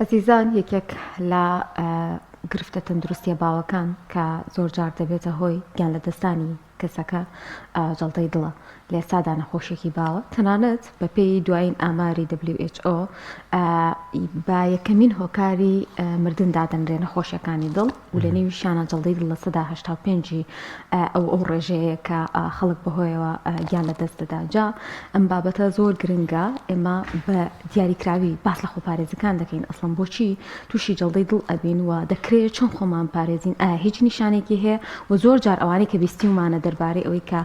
ئەزیزان یەکێک لە گرفتە تەندروستیە باوەکان کە زۆرجار دەبێتە هۆی گیان لەدەستدانی کەسەکە جەڵتەی دڵە لە ئێستادا نەخۆشیەکی باوە تەنانەت بەپێی دوایین ئاماری WHO بە یەکەمین هۆکاری مردن دادەنرێ نەخۆشیەکانی دڵ و لە نێویشیانە جەڵدەی دڵ 85% ئەو ئەو ڕێژەیە کە خەڵک بەهۆیەوە گیان لە دەست دەدا جا ئەم بابەتە زۆر گرنگە ئێمە بە دیاریکراوی باس لە خۆپارێزیکان دەکەین ئەسڵەن بۆچی تووشی جەڵدەی دڵ ئەبین و دەکرێت چۆن خۆمان پارێزین ئایا هیچ نیشانێکی هەیە و زۆر جار ئەوانەی کە بیستیومانە دەربارەی ئەوەی کە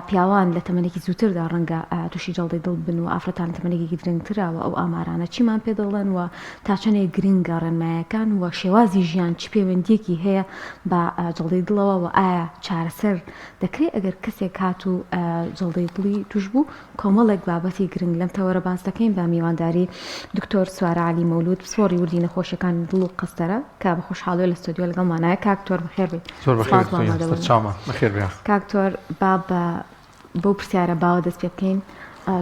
پیاوان لە تەمەنێکی زووتردا ڕەنگە تووشی جەڵدەی دڵ بن و ئافرەتان لە تەمەنێکی درەنگترا و ئەو ئامارانە چیمان پێ دەڵێن و تا چەندێک گرنگە ڕێنمایەکان و شێوازی ژیان چ پەیوەندیەکی هەیە بە جەڵدەی دڵەوە و ئایا چارەسەر دەکرێت ئەگەر کەسێک هات و جەڵدەی دڵی توش بوو کۆمەڵێک بابەتی گرنگ لەم تەوەرە باس دەکەین بە میوانداری دکتۆر سوارە عەلی مەولود پسپۆڕی وردی نەخۆشیەکانی دڵ و قەستەرە کە بە خۆشحاڵیەوە لە ستۆدیۆ لەگەڵمانایە کاک تۆر بەخێر بێی زۆر بەخێر بێی سەرچاومان بەخێر بێ کاک تۆر با بە بەو پرسیارە باوە دەست پێ بکەین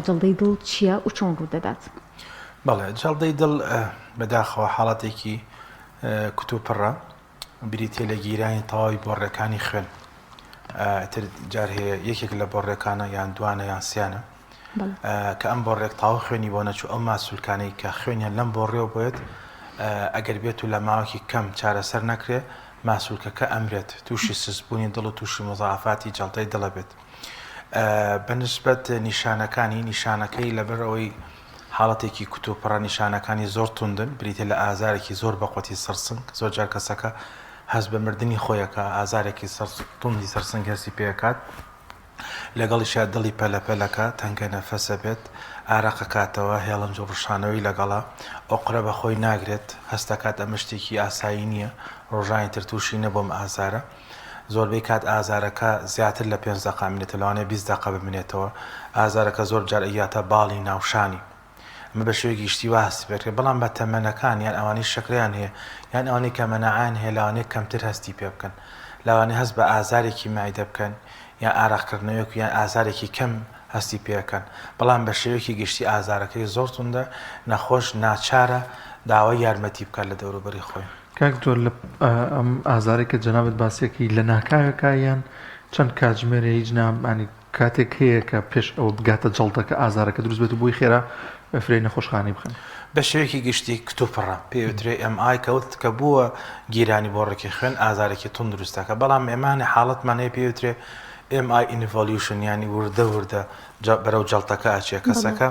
جەڵدەی دڵ چییە و چۆن ڕوو دەدات؟ بەڵێ جەڵدەی دڵ بەداخەوە حاڵەتێکی کوتوپڕە بریتیە لە گیرانی تەواوی بۆڕیەکانی خوێن تر جار هەیە یەکێک لە بۆڕیەکانە یان دوانە یان سیانە کە ئەم بۆڕێک تاو خوێنی بۆ نەچوو ئەو ماسولکانەی کە خوێنیان لەم بۆڕێەوە بێت ئەگەر بێت و لە ماوەکی کەم چارەسەر نەکرێ ماسولکەکە ئەمرێت تووشی سستبوونی دڵ و تووشی مزاعفاتی جەڵتەی دڵە بێت بەنسبەت نیشانەکانی نیشانەکەی لەبەر ئەوەی حاڵەتێکی کوتوپڕە نیشانەکانی زۆر توندن، بریتیە لە ئازارێکی زۆر بەقوەتی سەر سنگ، زۆر جار کەسەکە هەست بە مردنی خۆی ئەکا، ئازارێکی سەر توندی سەر سنگ هەستی پێ ئەکات، لەگەڵیشیا دڵی پەلە پەلەکە، تەنگە نەفەس ئەبێت، ئارەق ئەکاتەوە، هێڵنج و ڕشانەوەی لەگەڵە، ئۆقرە بە خۆی ناگرێت، هەست ئەکات ئەمە شتێکی ئاسایی نییە، ڕۆژانی تر تووشی نەبووم ئازارە. زۆربەی کات ئازارەکە زیاتر لە پێنج دەقە ئەمێنێتەوە لەوانەیە 20 دەقە بمێنێتەوە ئازارەکە زۆر جار ئەگاتە باڵی ناوشانی ئەمە بە شێوەیەکی گشتی وا هەستی پێ بەڵام بە تەمەنەکان یان ئەوانەی شەکرەیان هەیە یان ئەوانەی کە مەناعەیان هەیە لەوانەیە کەمتر هەستی پێ بکەن لەوانەیە هەست بە ئازارێکی مەعیدە بکەن یان ئارەقکردنەوەیەک یان ئازارێکی کەم هەستی پێ ئەکەن بەڵام بە شێوەیەکی گشتی ئازارەکەی زۆر توندە نەخۆش ناچارە داوای یارمەتی بکات لە دەوروبەری خۆی. کاک دکتۆر لە ئەم ئازارەی کە جەنابت باسیەکەی لە ناکاوێکا یان چەند کاتژمێرێ هیچ نا ینی کاتێک هەیە کە پێش ئەوە بگاتە جەڵتەکە ئازارەکە دروست بێت و بۆی خێرا فرێی نەخۆشخانەی بخەن؟ بە شێوەیەکی گشتی کتوپڕە پێی وترێ MI کەوت کە بووە گیرانی بۆڕێکی خوێن ئازارێکی توند دروست دەکات بەڵام ئێمە هەنێ حاڵەتمان هەیە پێی وترێ MI involution یانی وردە وردە بەرەو جەڵتەکە ئەچێ کەسەکە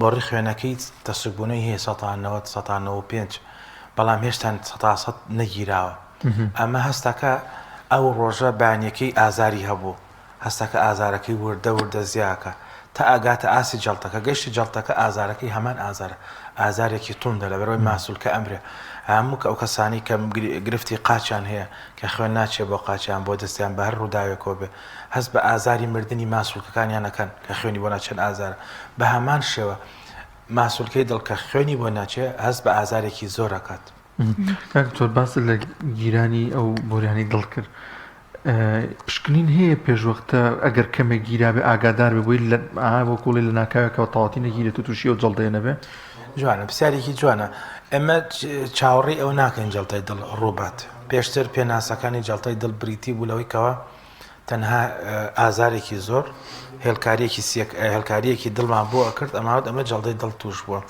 بۆڕی خوێنەکەی تەسکبوونەی هەیە 90 95 بەڵام هێشتا 100% نەگیراوە ئەمە هەستەکە ئەو ڕۆژە بەیانیەکەی ئازاری هەبوو هەستەکە ئازارەکەی وردە وردە زیاکە تا ئاگاتە ئاستی جەڵتەکە گەشتی جەڵتەکە ئازارەکەی هەمان ئازارە ئازارێکی توندە لەبەرەوەی ماسولکە ئەمرێ هەموو کە ئەو کەسانی کە گرفتی قاچیان هەیە کە خوێن ناچێ بۆ قاچیان بۆ دەستیان بە هەر ڕووداوێکەوە بێ هەست بە ئازاری مردنی ماسولکەکانیان ئەکەن کە خوێنی بۆ ناچێن ئازارە بە هەمان شێوە ماسولکەی دڵ کە خوێنی بۆ ناچێ هەست بە ئازارێکی زۆر ئەکات. کاک دکتۆر باست لە گیرانی ئەو بۆریانی دڵ کرد پشکنین هەیە پێشوەختە ئەگەر کەمێک گیرابێ ئاگادار بێ بۆی لە بۆ کوڵی لە ناکاوێکەوە تەواتی نەگیرێت و تووشی ئەو جەڵدەیە نەبێ؟ جوانە پرسیارێکی جوانە ئێمە چاوەڕێی ئەوە ناکەین جەڵتەی دڵ ڕووبات پێشتر پێناسەکانی جەڵتەی دڵ بریتی بوو لەوەی کەوا تەنها ئازارێکی زۆر هێلکاریەکی سیەک هێلکاریەکی دڵمان بۆ ئەکرد ئەماوت ئەمە جەڵدەی دڵ توش بووە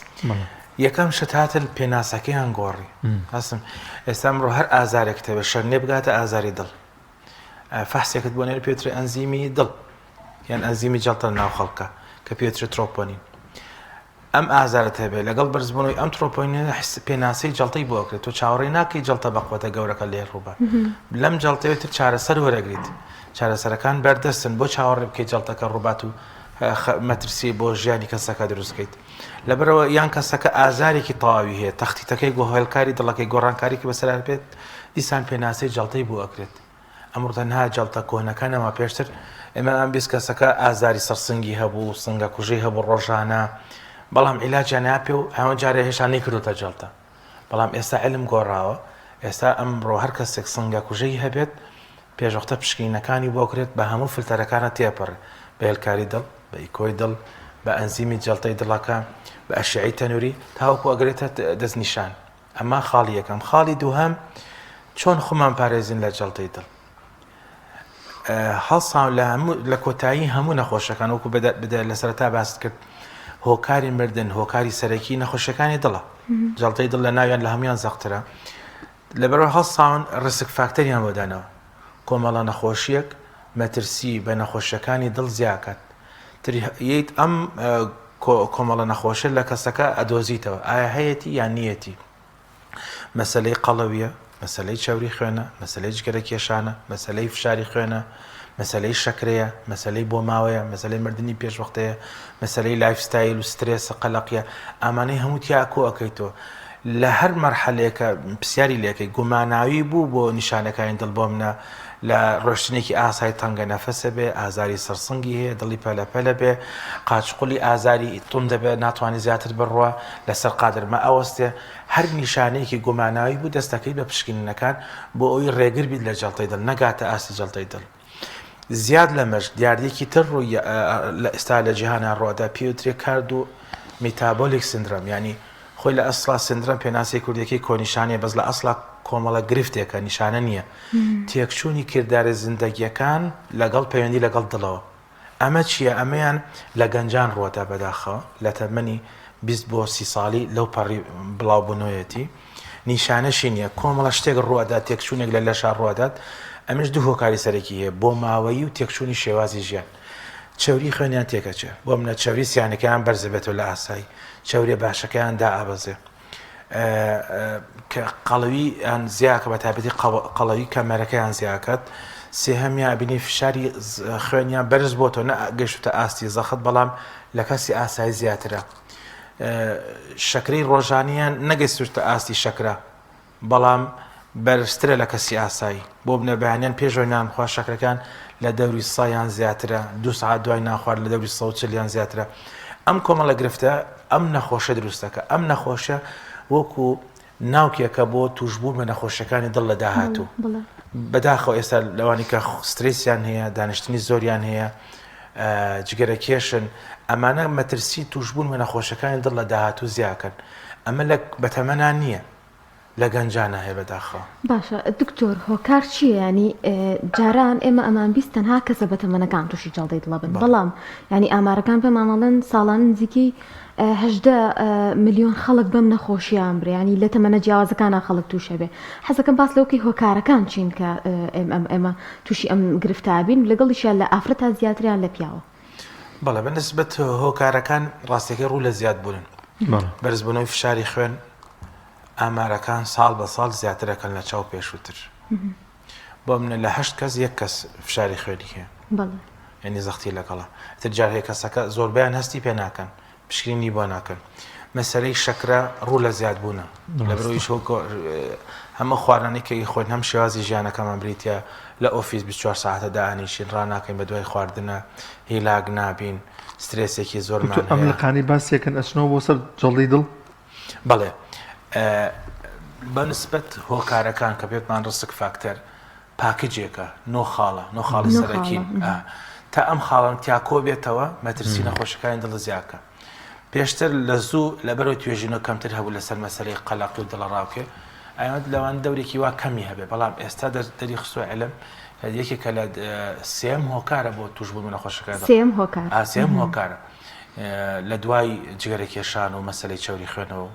یەکەم شت هاتن پێناسەکەیان گۆڕی هەستم ئێستا ئەمڕۆ هەر ئازارێک تەوێ شەرنێ بگاتە ئازاری دڵ فەحسێکت بۆ نێر پێترێ ئەنزیمی دڵ یان ئەنزیمی جەڵتە ناو خەڵکە کە پێترێ ترۆپۆنین ئەم ئازارەت هەبێت لەگەڵ بەرزبوونەوەی ئەم ترۆپۆنینە حس پێناسەی جەڵتەی بۆ ئەکرێت تۆ چاوەڕێ ناکەی جەڵتە بەقوەتە گەورەکە لێ ڕووبات لەم جەڵتەیە تر چارەسەر وەرەگریت چارەسەرەکان بەردەستن بۆ چاوەڕێ بکەیت جەڵتەکە ڕووبات و مەترسی بۆ ژیانی کەسەکە دروست بکەیت لەبەرەوە یان کەسەکە ئازارێکی تەواوی هەیە تەختیتەکەی گۆ هێڵکاری دڵەکەی گۆڕانکاریکی بەسەر بێت دیسان پێناسەی جەڵتەی بۆ ئەکرێت ئەمڕۆ تەنها جەڵتە کۆنەکە نەما پێشتر ئێمە ئەم 20 کەسەکە ئازاری سەرسنگی هەبوو سنگە کوژەی هەبوو ڕۆژانە بەڵام عیلاجیان پێ و هەمە جارێ هێشتا نەیکردۆتە جەڵتە بەڵام ئێستا علم گۆڕاوە ئێستا ئەمڕۆ هەر کەسێک سنگە کوژەی هەبێت پێشوەختە پشکینەکانی بۆ کرێت بە هەموو فلتەرەکانە تێپەڕێ بە هێلکاری دڵ بە ئیکۆی دڵ بە ئەنزیمی جەڵتەی دڵەکە بە ئەشعەی تەنوری تاوەکو ئەگرێتە دەستنیشان. ئەمە خاڵی یەکەم. خاڵی دووهەم چۆن خۆمان پارێزین لە جەڵتەی دڵ؟ هەڵسان لە هەموو لە کۆتایی هەموو نەخۆشەکان وەکو لە سەرەتا باست کرد هۆکاری مردن هۆکاری سەرەکی نەخۆشیەکانی دڵە جەڵتەی دڵ لە ناویان لە هەمویان زەقترە لەبەرەوە هەڵساون risk factor یان بۆ داناوە کۆمەڵە نەخۆشیەک مەترسی بە نەخۆشیەکانی دڵ زیاکات تریت ئەم کۆمەڵە نەخۆشە لە کەسەکە ئەدۆزیتەوە ئایا هەیەتی یان نیەتی مەسەلەی قەڵەویە، مەسەلەی چەوری خوێنە، مەسەلەی جگەرە کێشانە، مەسەلەی فشاری خوێنە، مەسەلەی شەکرەیە، مەسەلەی بۆماوەیە، مەسەلەی مردنی پێشوەختەیە، مەسەلەی lifestyle و سترێسە، قەلەقیە، ئامانەی هەموو تیا کۆ ئەکەیتەوە. لە هەر مەرحەلەیەکە پرسیاری لێکەی گوماناوی بوو بۆ نیشانەکانی دڵ بۆ منە لە ڕۆشتنێکی ئاسای تەنگە نەفەسە بێ ئازاری سەرسنگی هەیە دڵی پەلەپەلە بێ قاچقولی ئازاری توند دەبێ ناتوانێت زیاتر بڕوا لەسەر قادرمە ئەوەستێ هەر نیشانەیەکی گوماناوی بوو دەست دەکەیت بە پشکنینەکان بۆ ئەوەی ڕێگر بیت لە جەڵتەی دڵ نەگاتە ئاستی جەڵتەی دڵ. زیاد لەمەش دیاردەیەکی تر ڕووی لە ئێستا لە جیهانا ڕووەدا پێوترێ cardiometabolic syndrome یانی خۆی لە ئەسڵا syndrome پێناسەی کوردیەکەی کۆنیشانەیە بەس لە ئەسڵا کۆمەڵە گرفتێکە نیشانە نییە تێکچوونی کردارە زیندەگیەکان لەگەڵ پەیوەندی لەگەڵ دڵەوە ئەمە چییە؟ ئەمەیان لە گەنجان ڕووەدا بەداخەوە لە تەمەنی 20 بۆ 30 ساڵی لەو پەڕی بڵاوبوونەوەیەتی نیشانەشی نییە کۆمەڵە شتێک ڕووەدات تێکچوونێک لە لەشا ڕووەدات ئەمەش دوو هۆکاری سەرەکی هەیە بۆ ماوەیی و تێکچوونی شێوازی ژیان چەوری خوێنیان تێکەچێ بۆ منە چەوری سیانەکەیان بەرزەبێتەوە لە ئاسایی چەوریە باشەکەیان دائابەزێ کە قەڵەوی یان زیاکە بە تایبەتی قەڵەوی کەمەرەکەیان زیاکات سێهەمیان بینی فشاری خوێنیان بەرز بۆتەوە نە گەشتە ئاستی زەخت بەڵام لە کەسی ئاسایی زیاترە شەکرەی ڕۆژانیان نەگەیشتە ئاستی شەکرە بەڵام بەرزترە لە کەسی ئاسایی بۆ بنە بەیانیان پێش ئەوەی نان بخوا شەکرەکان لە دەوری سە یان زیاترە دوو سەعات دوای نان خوارد لە دەوری 140 یان زیاترە ئەم کۆمەڵە گرفتە ئەم نەخۆشە دروست دەکات ئەم نەخۆشە وەکو ناوکێکە بۆ توشبوون بە نەخۆشیەکانی دڵ لە داهاتوو بەداخەوە ئێستا لەوانی کە سترێسیان هەیە دانیشتنی زۆریان هەیە جگەرە کێشن ئەمانە مەترسی توشبوون بە نەخۆشەکانی دڵ لە داهاتوو زیاکەن ئەمە لە بەتەمەنا نییە لە گەنجانا هەیە بەداخەوە. باشە دکتۆر هۆکار چیە یانی جاران ئێمە ئەمان 20 تەنها کەسە بەتەمەنەکان توشی جەڵدەی دڵە بن بەڵام یانی ئامارەکان پێمان ئەڵێن ساڵانە نزیکەی 18 ملیۆن خەڵک بەم نەخۆشیان برێ ینی لە تەمەنە جیاوازەکانە خەڵک تووشە بێ حەزەکەم باس لەوکەی هۆکارەکان چین کە ئێمە ئێمە تووشی ئەم گرفتابین لەگەڵیشیان لە ئافرەتا زیاتریان لە پیاوە. بەڵێ بە نسبەت هۆکارەکان ڕاستیەکەی ڕوو لە زیاد بوونن بەرزبوونەوەی فشاری خوێن ئامارەکان ساڵ بە ساڵ زیاترەکەن لە چاو پێشووتر بۆ منە لە هەشت کەس یەک کەس فشاری خوێنی هەیە یعنی زەختی لەگەڵە تر جار هەیە کەسەکە زۆربیان هەستی پێ ناکەن پشکنینی بۆ ناکەن مەسەلەی شەکرە ڕوو لە زیاد بوونە لەبەرئەوەی هەمە خواردنەی کە ئیخۆین هەم شێوازی ژیانەکەمان بریتە لە ئۆفیس 24 ساعتە دانیشین ڕناکەین بە دوای خواردنە هیلاک نابین سترێسێکی زۆرمان ئەم لقانی باسێکن ئەچنەوە بۆ سەر جەڵدەی دڵ بەڵێ بە نسبەت هۆکارەکان کە پێتمان risk factor package ێکە نۆ خاڵە نۆ خاڵی سەرەکین تا ئەم خاڵان تیا کۆ بێتەوە مەترسی نەخۆشەکانی دڵ زیاکە پێشتر لە زوو لەبەرەوە توێژینەوە کەمتر هەبوو لەسەر مەسەلەی قەلەقی و دڵەڕاوکێ ئەوان لەوان دەورێکی وا کەمی هەبێ بەڵام ئێستا دەری خستووە علم یەکێکە لە سێم هۆکارە بۆ توشبوون بە نەخۆشەکە سێم هۆکار سێم هۆکارە لە دوای جگەرە کێشان و مەسلەی چەوری خوێنەوە و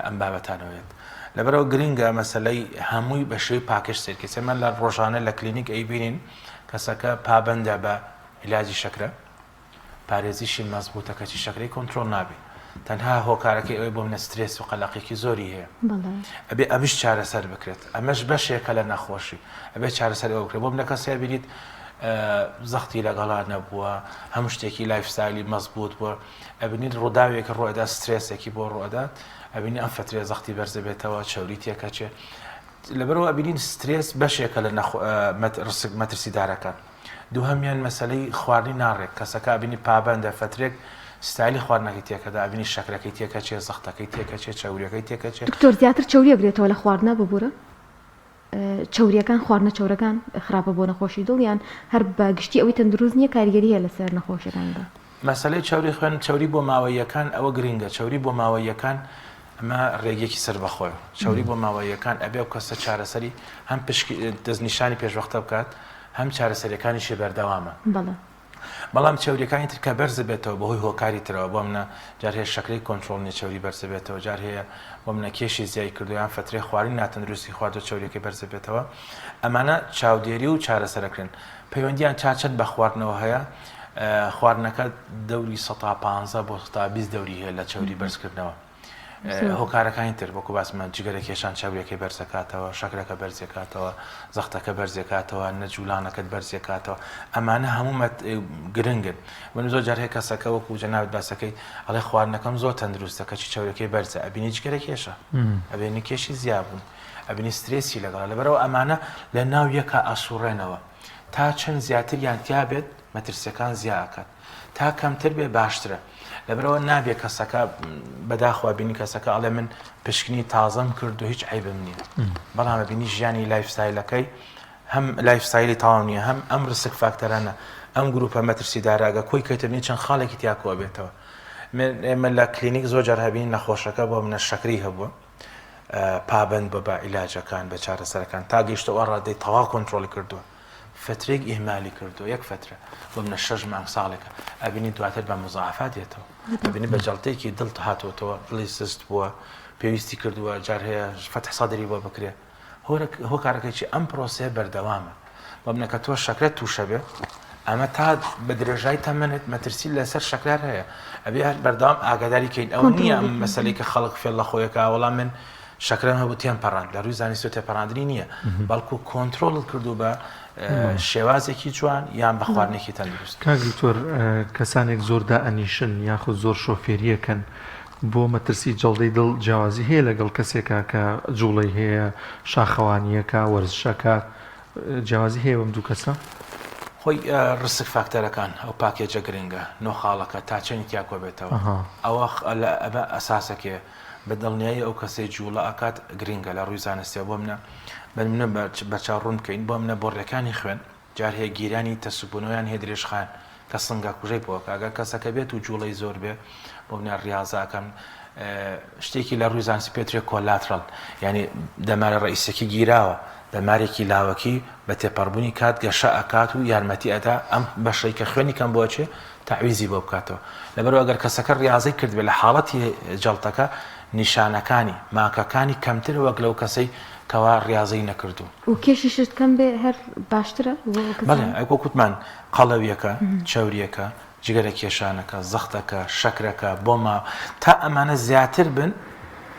ئەم بابەتانەوەێت لەبەرەوە گرنگە مەسلەی هەمووی بە شێوەی package سەیرکەی ئێمە لە ڕۆژانە لە کلینیک ئەیبینین کەسەکە پابەندە بە عیلاجی شەکرە پارێزیشی مەزبوتە کەچی شەکرەی کۆنترۆڵ نابێ تەنها هۆکارەکەی ئەوەی بۆ منە سترێس و قەلەقێکی زۆری هەیە ئەبێ ئەمش چارەسەر بکرێت ئەمەش بەشێکە لە نەخۆشی ئەبێ چارەسەر ئەوە بکرێت بۆ منە کەسێ بینیت زەختی لەگەڵا نەبووە هەموو شتێکی lifestyle ی مەزبوط بووە ئەبینیت ڕووداوێک ڕوئەدا سترێسێکی بۆ ڕوئەدات ئەبینی ئەم فترەیە زەختی بەرزەبێتەوە چەوری تێکەچێ لەبەرەوە ئەبینین سترێس بەشێکە لە risk مەترسیدارەکان دووهەمیان مەسەلەی خواردنی ناڕێک کەسەکە ئەبینی پابەندە فەترێک ستایلی خواردنەکەی تێکەدا ئەبینی شەکرەکەی تێکەچێ زەختەکەی تێکەچێ چەوریەکەی تێکەچێ. دکتۆر زیاتر چەوری ئەگرێتەوە لە خواردنا ببورە چەوریەکان خواردنە چەورەکان خراپە بۆ نەخۆشی دڵ یان هەر بە گشتی ئەوەی تەندروست نییە کاریگەری هەیە لەسەر نەخۆشیەکانی دڵ؟ مەسەلەی چەوری خوێن چەوری بۆماوەییەکان ئەوە گرنگە چەوری بۆماوەییەکان. ئەمە ڕێگەیەکی سەربەخۆیە. چەوری بۆماوەییەکان ئەبێ ئەو کەسە چارەسەری هەم پشکی دەستنیشانی پێشوەختە بکات هەم چارەسەریەکانیشی بەردەوامە. بەڵێ. بەڵام چەوریەکانی تر کە بەرز بێتەوە بەهۆی هۆکاری ترەوە بۆ منە جار هەیە شەکرەی کۆنترۆڵ نیە چەوری بەرز بێتەوە جار هەیە بۆ منە کێشی زیای کردو یان فەترەی خواردنی ناتەندروستی خواردوە چەوریەکەی بەرز بێتەوە ئەمانە چاودێری و چارەسەرەکرێن پەیوەندیان تا چەند بە خواردنەوە هەیە خواردنەکە دەوری سەتا 15 بۆ سەتا 20 دەوری هەیە لە چەوری بەرزکردنەوە هۆکارەکانی تر وەکو باسمان جگەرە کێشان چەوریەکەی بەرزەکاتەوە شەکرەکە بەرزەکاتەوە زەختەکە بەرزەکاتەوە نەجوولانەکەت بەرزەکاتەوە ئەمانە هەموو گرنگن من زۆر جار هەیە کەسەکە وەکو جەنابت باسەکەی ئەڵێ خواردنەکەم زۆر تەندروستە کەچی چەوریەکەی بەرزە ئەبینی جگەرە کێشە ئەبینی کێشی زیابوون ئەبینی سترێسی لەگەڵە لەبەرەوە ئەمانە لە ناو یەکە ئەسوڕێنەوە تا چەند زیاتریان تیا بێت مەترسیەکان زیا ئەکات تا کەمتر بێ باشترە لەبەرەوە نابێ کەسەکە بەداخوا بینی کەسەکە ئەڵێ من پشکنی تازەم کرد و هیچ عیبم نییە بەڵام بینی ژیانی lifestyle ەکەی هەم lifestyle ی تەواو نییە هەم ئەم risk factor انە ئەم گروپە مەترسیدارە ئەگە کۆی کەیتە بینی چەند خاڵێکی تیا کۆ بێتەوە من ئێمە لە کلینیک زۆر جار هەبین نەخۆشەکە بۆ منە شەکری هەبووە پابند بە بە عیلاجەکان بە چارەسەرەکان تا گەیشتەوە ڕادەی تەواو کۆنترۆڵی کردووە فترێک ئیهمالی کردووە یەک فترە بۆ منە شەش مانگ ساڵێکە ئەبینی دواتر بە مزاعفات دێتەوە ئەبینی بە جەڵتەیەکی دڵ هاتووەتەوە دڵی سست بووە پێویستی کردووە جار هەیە فەتح سەدری بۆ بکرێ هۆکارەکەی چی ئەم پرۆسەیە بەردەوامە بۆ منە کە تۆ شەکرەت تووشە بێ ئەمە تا بە درێژای تەمەنت مەترسی لەسەر شەکرار هەیە ئەبێ هەر بەردەوام ئاگاداری کەین ئەو نییە ئەم مەسەلەی کە خەڵک فێڵ لە خۆیەکە وەڵام من شەکرم هەبوو تێم پەڕاند لە ڕووی زانستیەوە تێپەڕاندنی نییە بەڵکو کۆنترۆڵت کردو بە شێوازێکی جوان یان بە خواردنێکی تەندروست. کاک دکتۆر کەسانێک زۆر دائەنیشن یاخود زۆر شۆفێریەکەن بۆ مەترسی جەڵدەی دڵ جیاوازی هەیە لەگەڵ کەسێکا کە جوڵەی هەیە شاخەوانیەکە وەرزشەکات جیاوازی هەیە بەم دوو کەسە؟ خۆی risk factor ەکان ئەو package ە گرنگە نۆ خاڵەکە تا چەنی تیا کۆبێتەوە ئەوە ئەمە ئەساسەکەیە بە دڵنیایی ئەو کەسەی جوڵە ئەکات گرنگە لە ڕووی زانستیەوە بۆ منە بە منە بەرچاو ڕوون بکەین بۆ منە بۆڕیەکانی خوێن جار هەیە گیرانی تەسکبوونەوەیان هەیە درێژخایەن کە سنگە کوژەی پۆکە ئەگەر کەسەکە بێت و جوڵەی زۆر بێ بۆ منە ڕیاضە ئەکەم شتێکی لە ڕووی زانستی پێترێ collateral یعنی دەمارە ڕئیسەکی گیراوە دەمارێکی لاوەکی بە تێپەڕبوونی کات گەشە ئەکات و یارمەتی ئەدا ئەم بەشەی کە خوێنی کەم بۆچێ تەعویزی بۆ بکاتەوە لەبەرئەوە گەر کەسەکە ڕیازەی کردبێت لە حاڵەتی جەڵتەکە نیشانەکانی ماکەکانی کەمترە وەک لەو کەسەی کەوا ڕیازەی نەکردوو. و کێشیشت کەم بێ هەر باشترە بۆ ئەو بەڵێ کەسانە؟ وەک وتمان قەڵەویەکە، چەوریەکە، جگەرە کێشانەکە، زەختەکە، شەکرەکە، بۆما تا ئەمانە زیاتر بن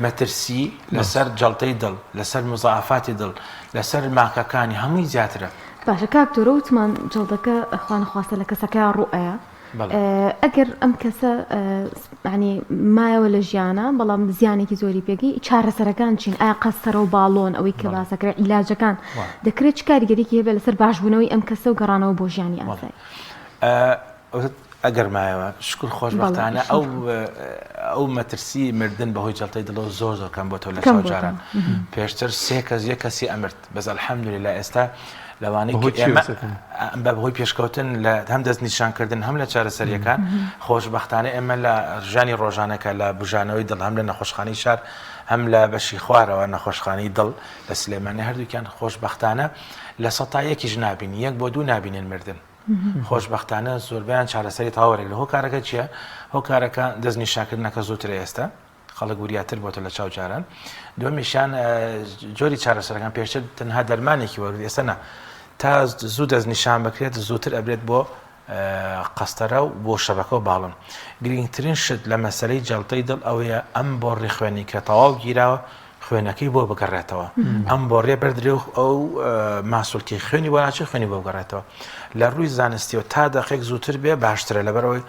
مەترسی لەسەر جەڵتەی دڵ، لەسەر مزاعەفاتی دڵ، لەسەر ماکەکانی هەمووی زیاترە. باشە کاک تۆرە وتمان جەڵدەکە خوانەخواستە لە کەسەکەیا ڕوو ئەیا ئەگەر ئەم کەسە ینی مایەوە لە ژیانە بەڵام زیانێکی زۆری پێگەی چارەسەرەکان چین ئایا قەستەرە و باڵۆن ئەوەی کە باسەکرێت عیلاجەکان دەکرێت چ کاریگەریکی هەبێت لەسەر باشبوونەوەی ئەم کەسە و گەڕانەوە بۆ ژیانی ئاسایی؟ ئەگەر مایەوە شکر خۆشبەختانە ئەو ئەو مەترسی مردن بەهۆی جەڵتەی دڵەوە زۆر زۆر کەم بۆتەوە لە چاو جاران پێشتر سێ کەس یەک کەسی ئەمرد بەس الحمدلله ئێستا لەوانەی بە هۆی پێشکەوتن لە هەم دەستنیشانکردن هەم لە چارەسەریەکان خۆشبەختانە ئێمە لە ژیانی ڕۆژانەکە لە بژانەوەی دڵ هەم لە نەخۆشخانەی شار هەم لە بەشی خوارەوە نەخۆشخانەی دڵ لە سلێمانی هەردووکیان خۆشبەختانە لە سەتا یەکیش نابین یەک بۆ دوو نابینن مردن خۆشبەختانە زۆربەیان چارەسەری تەواو وەرەگرن هۆکارەکە چییە؟ هۆکارەکە دەستنیشانکردنەکە زووترە ئێستا خەڵک وریاتر بۆتە لە چاو جاران دووەمیشیان جۆری چارەسەرەکان پێشتر تەنها دەرمانێکی وەرگرت ئێستا نا تا زوو دەستنیشان بکرێت زووتر ئەبرێت بۆ قەستەرە و بۆ شەبەکە و باڵن گرنگترین شت لە مەسەلەی جەڵتەی دڵ ئەوەیە ئەم بۆڕی خوێنی کە تەواو گیراوە خوێنەکەی بۆ بگەڕێتەوە ئەم بۆڕیە بەردرێ و ئەو ماسولکەی خوێنی بۆ ناچێت خوێنی بۆ بگەڕێتەوە لە ڕووی زانستیەوە تا دەقێک زووتر بێ باشترە لەبەرئەوەی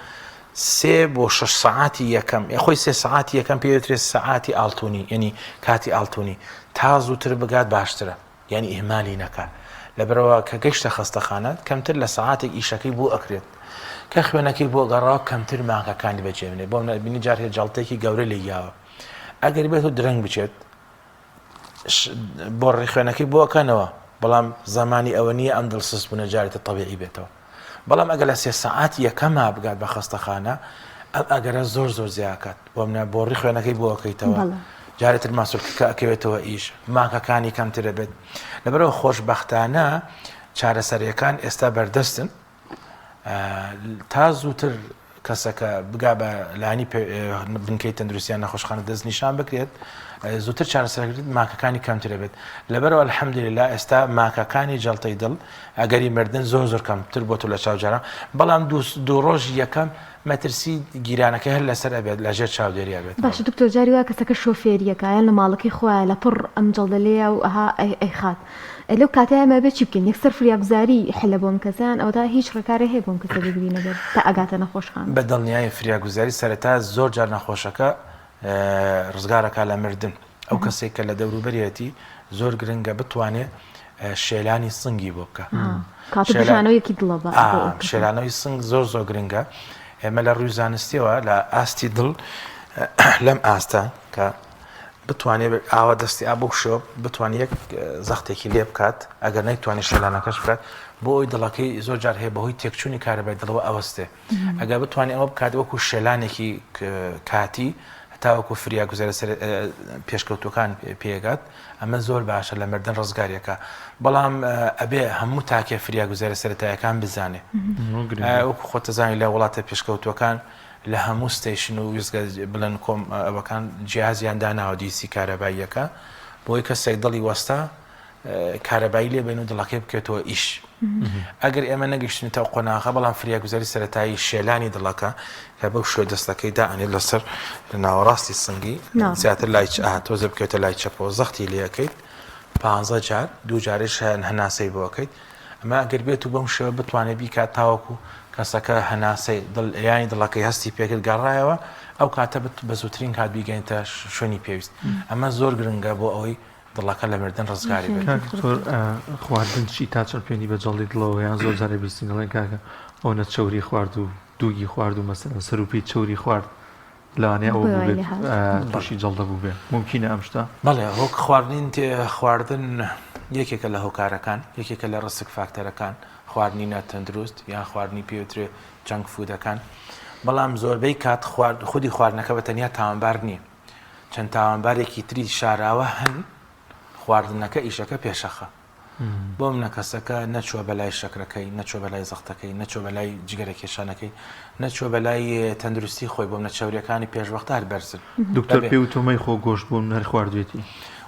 سێ بۆ شەش سەعاتی یەکەم خۆی سێ سەعاتی یەکەم پێوترێت سەعاتی ئاڵتونی یعنی کاتی ئاڵتونی تا زووتر بگات باشترە یانی ئیهمالی نەکا لەبەرئەوە کە گەشتە خەستەخانە کەمتر لە سەعاتێک ئیشەکەی بۆ ئەکرێت کە خوێنەکەی بۆ گەڕاوە کەمتر ماکەکانی بەجێبنێ بۆ بینی جار هەیە جەڵتێکی گەورە لێی یاوە ئەگەر بێت و درەنگ بچێت بۆ ڕێخوێنەکەی بۆ ئەکەنەوە بەڵام زمانی ئەوە نییە ئەم دڵسست بوونە جارێتە تەبیعی بێتەوە بەڵام ئەگەر لە سێ سەعات یەکەما بگات بە خەستەخانە ئەم ئەگەرە زۆر زۆر زیاکات بۆ منە بۆڕی خوێنەکەی بۆ ئەکەیتەوە. جارێ تر ماسولکەکە ئەکەوێتەوە ئیش، ماکەکانی کەمتر ئەبێت. لەبەرئەوە خۆشبەختانە چارەسەریەکان ئێستا بەردەستن. تا زووتر کەسەکە بگا بە لانی بنکەی تەندروستیان نەخۆشخانە دەست نیشان بکرێت زووتر چارەسەرکرێت ماکەکانی کەمترە بێت لەبەرەوە الحەمدللا ئێستا ماکەکانی جەڵتەی دڵ ئەگەری مردن زۆر زۆر کەمتر بۆ لە چاو جاران بەڵام دوو ڕۆژی یەکەم مەترسی گیرانەکە هەر لەسەر ئەبێت لە ژێر چاودێری ئەبێت. باشە دکتۆر جاری وایە کەسەکە شۆفێریەکە یان لە ماڵەکەی خۆیان لە پڕ ئەم جەڵدە لێیە و ئەها ئەیخات لەو کاتەیا ئێمە ئەبێ چی بکەین یەکسەر فریاگوزاری حلە بۆ ئەم کەسە یان ئەوەتا هیچ ڕێکارێ هەیە بۆ ئەم کەسە بگرینە بەر تا ئەگاتە نەخۆشخانە؟ بە دڵنیایی فریاگوزاری سەرەتا زۆر جار نەخۆشەکە ڕزگار ئەکا لە مردن ئەو کەسێک کە لە دەوروبەرێتی زۆر گرنگە بتوانێ شێلانی سنگی بۆ بکە شێلانەوەیەکی دڵە شێلانەوەی سنگ زۆر زۆر گرنگە ئێمە لە ڕووی زانستیەوە لە ئاستی دڵ لەم ئاستە کە بتوانێت ئاوا دەستی ئا بۆ شۆ بتوانێت یەک زەختێکی لێ بکات ئەگەر نەیتوانێت شێلانەکەش بکات بۆ ئەوی دڵەکەی زۆر جار هەیە بەهۆی تێکچوونی کارەبای دڵەوە ئەوەستێ ئەگەر بتوانێت ئەوە بکات وەکو شێلانێکی کاتی تاوەکو فریاگوزارە پێشکەوتوەکان پێگات ئەمە زۆر باشە لە مردن ڕزگاریەکە بەڵام ئەبێ هەموو تاکێ فریاگوزارە سەرەتایەکان بزانێ وەکو خۆتەزانی لە وڵاتە پێشکەوتوەکان لە هەموو station و ویستگە بڵێن کۆم ئەوەکان جیازیان داناوە دیسی کارەباییەکە بۆی کەسێک دڵی وەستا کارەبایی لێ بێن و دڵەکەی بکێتەوە ئیش ئەگەر ئێمە نەگەشتین تا قۆناغە بەڵام فریاگوزاری سەتایی شێلانی دڵەکە کە بەو شوێ دەستەکەی دائەنێت لەسەر لە ناوەڕاستی سنگی زیاتر لای تۆزە بکەوێتە لای چەپەوە زەختی لەکەیت پ جار دوو جارش هەناسەی بۆکەیت ئەمە ئەگەر بێت و بەم شێوە بتوانێت بیکات تاوەکو کەسەکە هەناسەی دڵ یانی دڵەکەی هەستی پێکرد گەڕایەوە ئەو کاتە بە زووترین کات بیگەینتە شوێنی پێویست ئەمە زۆر گرنگە بۆ ئەوەی دڵەکە لە مردن ڕزگاری بێت. کاک دکتۆر خواردن چی تا چەند پێوەندی بە جەڵدی دڵەوە یان زۆر جارێ بیستین دەڵێن کاکە ئەوەنە چەوری خوارد و دووگی خوارد و مەسەلەن سەر و پێی چەوری خوارد لەوانەیە ئەوە بووبێت تووشی جەڵدە بووبێ مومکینە ئەم شتە؟ بەڵێ هۆک خواردنین خواردن یەکێکە لە هۆکارەکان یەکێکە لە risk factor ەکان خواردنی ناتەندروست یان خواردنی پێوترێ junk food ەکان بەڵام زۆربەی کات خوارد خودی خواردنەکە بە تەنیا تاوانبار نییە چەند تاوانبارێکی تری شاراوە هەن خواردنەکە ئیشەکە پێشەخە بۆ منە کەسەکە نەچووە بەلای شەکرەکەی نەچوە بەلای زەختەکەی نەچوە بەلای جگەرە کێشانەکەی نەچوە بەلای تەندروستی خۆی بۆ منە چەوریەکانی پێشوەختە هەر بەرزن دکتۆر پێ وتۆمەی خۆ گۆشت بۆ من هەر خواردوێتی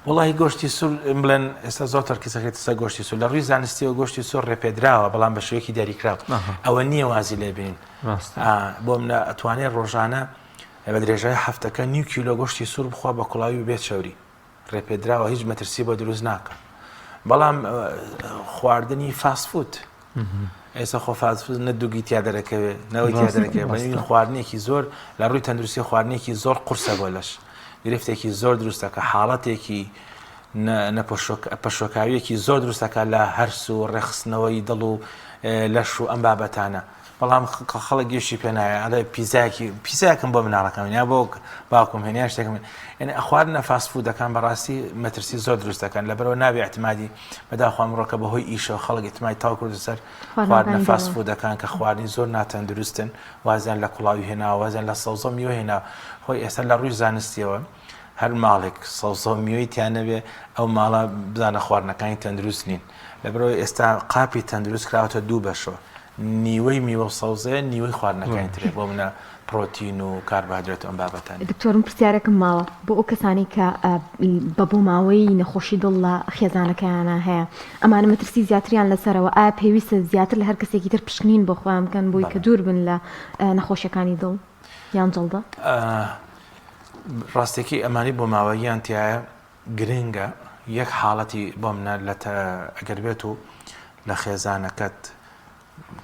وڵی گۆشتی سوور بڵێن ئێستا زۆر تەرکیزەکەێت سەر گۆشتی سوور لە ڕووی زانستیەوە گۆشتی سوور ڕێپێدراوە بەڵام بە شێوەیەکی دیاریکراو ئەوە نییە وازی لێبین بۆ منە ئەتوانێت ڕۆژانە بە درێژای هەفتەکە نیو کیلۆ گۆشتی سوور بخوا بە کوڵاوی و بێ چەوری ڕێپێدراوە هیچ مەترسی بۆ دروست ناکە بەڵام خواردنی fast food ئێستا خۆ fast food نە دوگی تیا دەرەکەوێ نەوەی تیا دەرەکەوێ بەڵام خواردنێکی زۆر لە ڕووی تەندروستی خواردنێکی زۆر قورسە بۆ لەش گرفتێکی زۆر دروستەکە حاڵەتێکی پەشۆکاویەکی زۆر دروستەکە لە هەرس و ڕێخستنەوەی دڵ و لەش و ئەم بابەتانە بەڵام خەڵک گوێشی پێ نایە ئەڵێ پیزایەکی پیزایەکم بۆ مناڵەکەم یا بۆ باوکم هێنیا شتێکم یعنی خواردنە fast food ەکان بەڕاستی مەترسی زۆر دروست دەکەن لەبەرەوە نابێ اعتمادی بەداخوا ئەمڕۆکە بەهۆی ئیشەوە خەڵک اعتمادی تاو کردو سەر خواردنە fast food ەکان کە خواردنی زۆر ناتەندروستن وازیان لە کوڵاوی هێناوە وازیان لە سەوزە میوە هێنا خۆی ئێستا لە ڕووی زانستیەوە هەر ماڵێک سەوزە و میوەی تیا نەبێ ئەو ماڵە بزانە خواردنەکانی تەندروست نین لەبەرئەوەی ئێستا قاپی تەندروست کراوەتە دوو بەشەوە نیوەی میوە و سەوزەیە نیوەی خواردنەکانی ترێ بۆ منە پرۆتین و کاربۆهایدرات و ئەم بابەتانە. دکتۆر من پرسیارێکم ماوە بۆ ئەو کەسانەی کە بە بۆ ماوەیی نەخۆشی دڵ لە خێزانەکەیانا هەیە ئەمانە مەترسی زیاتریان لەسەرەوە ئایا پێویستە زیاتر لە هەر کەسێکی تر پشکنین بۆ خۆیان بکەن بۆی کە دوور بن لە نەخۆشیەکانی دڵ یان جەڵدە؟ ڕاستەکەی ئەمانی بۆ ماوەییان تایە گرنگە یەک حاڵەتی بۆ منە لە ئەگەر بێت و لە خێزانەکەت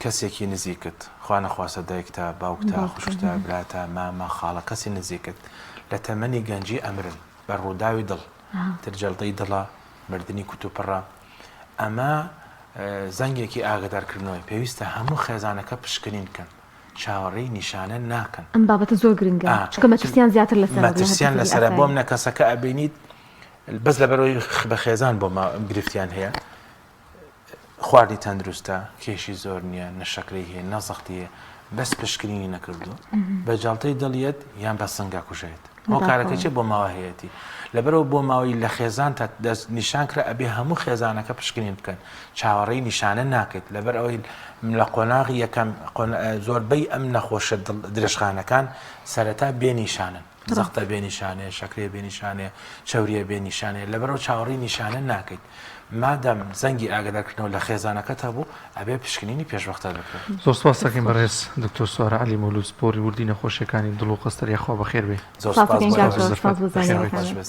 کەسێکی نزیکت خوا نەخواستە دایکتە باوکتە خوشکتە براتە مامە خاڵە کەسی نزیکت لە تەمەنی گەنجی ئەمرن بە ڕووداوی دڵ تر جەڵدەی دڵە مردنی کوتوپڕە ئەمە زەنگێکی ئاگدارکردنەوەی پێویستە هەموو خێزانەکە پشکنین بکەن چاوەڕێی نیشانە ناکەن. ئەم بابەتە زۆر گرنگە چونکە مەترسیان زیاتر لەسەرە مەترسیان لەسەرە بۆم نە کەسەکە ئەبینیت بەس لەبەرەوەی بە خێزان بۆ گرفتیان هەیە خواردنی تەندروستە کێشی زۆر نییە نە شەکرەی هەیە نە زەختی هەیە بەس پشکنینی نەکردو بە جەڵتەی دڵیت یان بە سنگا کوژێت. هۆکارەکە چیە بۆ ماوە هەیەتی لەبەرەوە بۆ ماوەی لە خێزان تا دەست نیشان کرا ئەبێ هەموو خێزانەکە پشکنین بکەن چاوەڕێی نیشانە ناکەیت لەبەر ئەوەی لە قۆناغی یەکەم زۆربەی ئەم نەخۆشە درێژخانەکان سەرەتا بێ نیشانن زەختە بێ نیشانەیە شەکرەیە بێ نیشانەیە چەوریە بێ نیشانەیە لەبەرەوە چاوەڕێی نیشانە ناکەیت مادام زەنگی ئاگادارکردنەوە لە خێزانەکەت هەبوو ئەبێ پشکنینی پێشوەختە بکرێت. زۆر سوپاس دەکەین بەڕێز دکتۆر سوارە عەلی مەولود پسپۆڕی وردی نەخۆشیەکانی دڵ و قەستەر یاخوا بەخێر بێی. زۆر سپاس سوپاس دەکەین بۆ کاک ئێوەش. سپاس بۆ بەخێر بێیت. زانیاریەکانت.